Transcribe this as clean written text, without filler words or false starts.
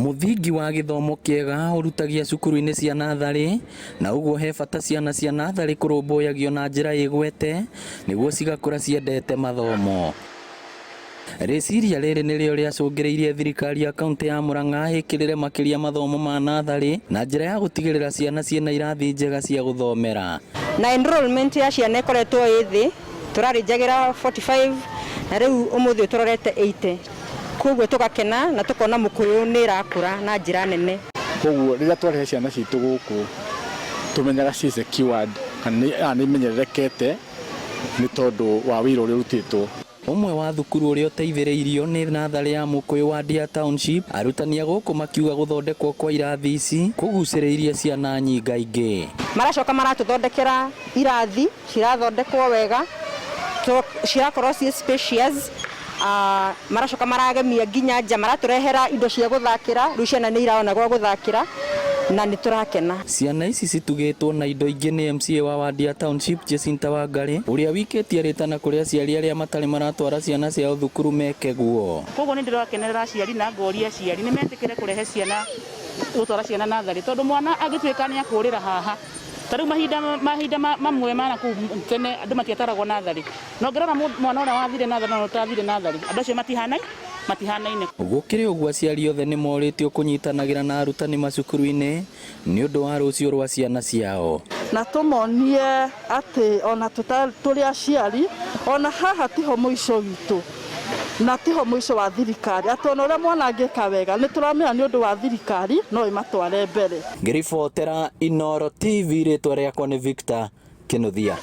Mũthingi wa gĩthomo kĩega ũrutagia cukuru-inĩ cia natharĩ, na ũguo he bata ciana cia natharĩ kũrũmbũyagio na njĩra ĩgwete nĩguo cigakũra ciendete mathomo. Rĩciria rĩrĩ nĩrĩo rĩacũngĩrĩirie thirikari ya kaunti ya Murang'a ĩkĩrĩre makĩria mathomo ma natharĩ na njĩra ya gũtigĩrĩra ciana ciĩna irathi njega cia gũthomera. Na enrollment ya ciana ĩkoretwo ĩ thĩ, tũrarĩnjagĩra 45 na rĩu ũmũthĩ ũyũ tũrorete 80. Kwoguo tũgakena na tũkona Mũkũyũ nĩ ĩrakũra na njĩra nene. Kwoguo rĩrĩa twarehe ciana citũ gũkũ tũmenyaga ciĩ secured kana nĩ imenyererekete nĩ tondũ wa wĩra ũrĩa ũrutĩtwo. Ũmwe wa thukuru ũrĩa ũteithĩrĩirio nĩ natharĩ ya Mũkũyũ wa Ndia Township, arutani a gũkũ makiuga gũthondekwo kwa irathi ici kũgucĩrĩirie ciana nyingaingĩ. Maracoka maratũthondekera irathi cirathondekwo wega, cirakorwo ciĩ spacious, maracoka maragemia nginya nja, maratũrehera indo cia gũthakĩra, rĩu ciana nĩ irona gwa gũthakĩra na nĩ tũrakena. Ciana ici citugĩtwo na indo ingĩ nĩ MCA wa wadi ya Township Jacinta Wangarĩ ũrĩa wikĩtie rĩtana kũrĩ aciari arĩa matarĩ maratwara ciana ciao thukuru meke guo. Koguo nĩ ndĩrakenerera aciari na ngoria aciari nĩ metĩkĩre kũrehe ciana gũtwara ciana natharĩ tondũ mwana angĩtuĩka nĩ akũrĩra haha ta rĩu mahinda mahinda mamwe ma nakũu tene andũ matiatwaragwo natharĩ na ũngĩrora mwana ũrĩa wathire natharĩ na ũrĩa ũtathire natharĩ andũ acio matihanaine matihanaine. Gũkĩrĩ ũguo aciari othe nĩ morĩtio kũnyitanagĩra na arutani macukuru-inĩ nĩ ũndũ wa rũciũ rwa ciana ciao. Na tũmonie atĩ ona tũrĩ aciari, ona haha tiho mũico witũ na tiho mũico wa thirikari, atĩ ona ũrĩa mwana angĩka wega nĩ tũramenya nĩ ũndũ wa thirikari no ĩmatware mbere. Ngĩribotera Inooro TV rĩtwa rĩakwa nĩ Victor Kĩnuthia.